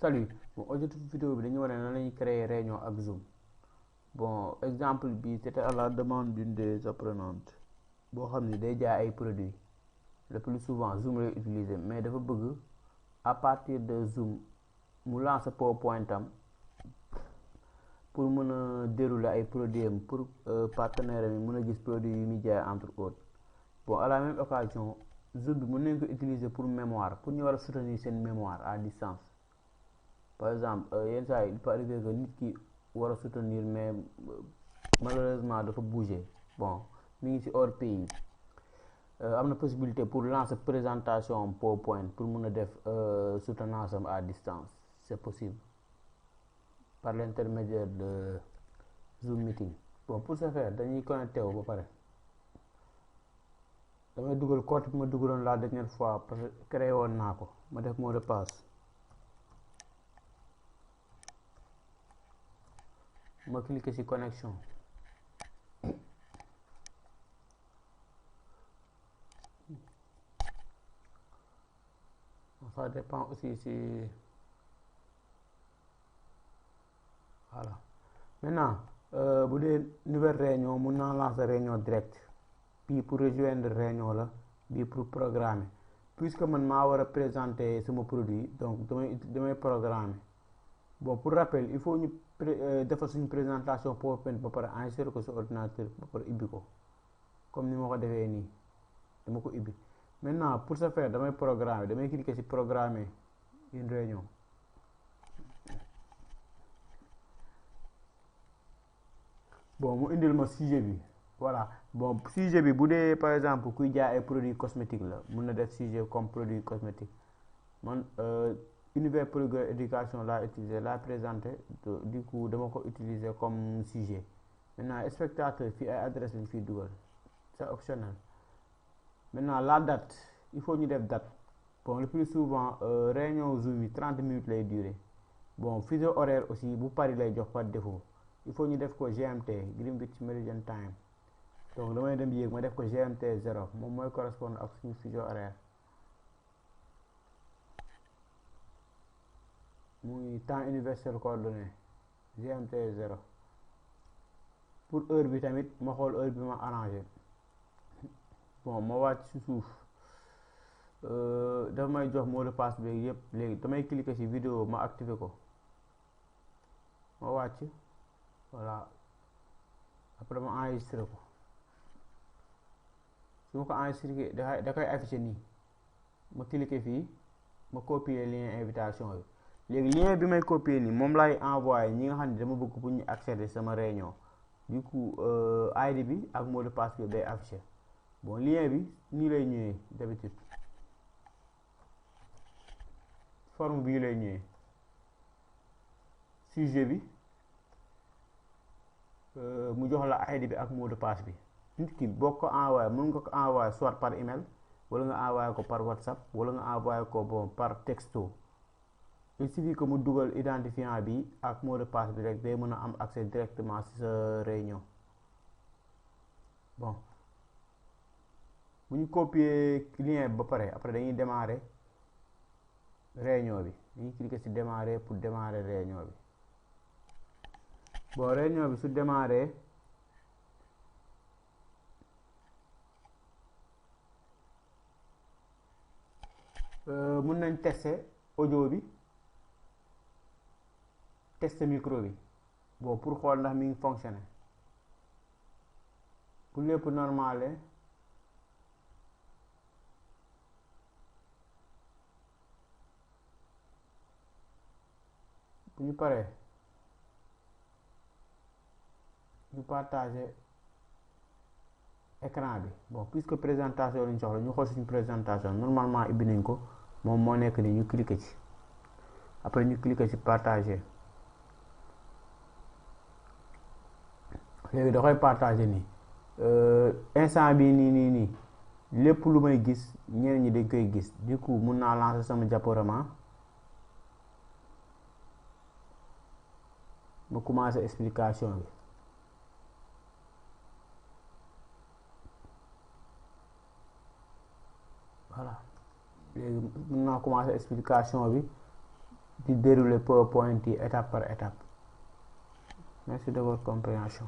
Salut. Bon, objectif vidéo bi dañu wane nan lañuy créer réunion ak Zoom. Bon, exemple bi c'était à la demande d'une des apprenantes boo xam ne day jaay ay produits le plus souvent Zoom lay utiliser mais dafa bëgg à partir de Zoom mu lancer PowerPoint am pour mën a dérouler ay produits am pour partenaire am yi mën a gis produits yi muy jaay entre autres. Bon, à la même occasion Zoom bi mën nañ ko utiliser pour mémoire pour ñu war a soutenir seen mémoire à distance. Par exemple yenn saa yi il peut arriver que nit ki war a soutenir mais malheureusement dafa bouger bon mi ngi ci hors pays am na possibilité pour lancer présentation PowerPoint pour mun a def soutenance am à distance c'est possible par l'intermédiaire de Zoom meeting. Bon, pour ce faire dañuy connecté wu ba pare damay dugal code bi ma dugaloon la dernière fois parce que créé woon naa ko ma def mot de passe. Ma cliquer sur connexion ça dépend aussi si voilà maintenant bu dee nouvelle réunion mun naa lancer réunion direct bii pour rejoindre réunion la bii pour programmer puisque man maa war a présenter sama produit donc damay programmer. Bon, pour rappel il faut ñu defar suñu présentation PowerPoint ba pare enregistrer ko sur ordinateur ba pare ibbi ko comme ni ma ko defee nii dama ko ibbi maintenant pour ce faire damay programmer damay cliquer ci programmer une réunion. Bon, mu indil ma sujet bi voilà bon sujet bi bu dee par exemple kuy jaay ay produits cosmétiques la mun na def sujet comme produit cosmétique man univers programme éducation laa utiliser laa présenté du coup dama ko utiliser comme sujet. Maintenant spectateur fii ay adresse lañ fiy dugal c'est optionnel. Maintenant la date il faut ñu def date bon le plus souvent réunion Zoom yi 30 minutes lay durer bon fuseau horaire aussi bu Paris lay jox par défaut il faut ñu def ko GMT Greenwich Meridian Time donc damay dem yéeg ma def ko GMT 0 moom mooy correspondre ak suñu fuseau horaire. muy temps universel coordonné GMT 0 pour heure bi tamit ma xool heure bi ma arrangé bon ma wàcc ci suuf dafa may jox mot de passe bi yëpp léegi damay cliquer ci vidéo ma activer ko ma wàcc voilà après ma enregistré ko su ma ko enregistré da koy affiché nii ma cliquer fii ma copier lien invitation bi. léegi lien bi may copier nii moom laay envoyé ñi nga xam ne dama bëgg pour ñu accéder sama réunion du coup ID bi ak mot de passe bi day affiché bon lien bi nii lay ñëwee d'habitude forme bii lay ñëwee sujet bi mu jox la ID bi ak mot de passe bi nit ki boo ko envoyé mën nga ko envoyé soit par email wala nga envoyé ko par WhatsApp wala nga envoyé ko bon par texto. Il suffit que mu dugal identifiant bi ak mot de passe bi rek day mën a am accès directement ci sa réunion. Bon bu ñu copier lien bi ba pare après dañuy démarrer réunion bi dañuy cliquer ci démarrer pour démarrer réunion bi. Bon réunion bi su démarrer mun nañ tester audio bi. Tester micro bi bon pour xool ndax mi ngi fonctionné bu lépp normal bu ñu paree ñu partager écran bi bon puisque présentation lañ soxla ñu xool suñu présentation normalement ibbi nañ ko moom moo nekk nii ñu cliquer ci après ñu cliquer ci partager. léegi da koy partager nii instant bi nii lépp lu may gis ñeneen ñi dañ koy gis du coup mun naa lancer sama diaporama ma commencer explication bi voilà léegi mun naa commencer explication bi di dérouler PowerPoint yi étape par étape. Merci de votre compréhension.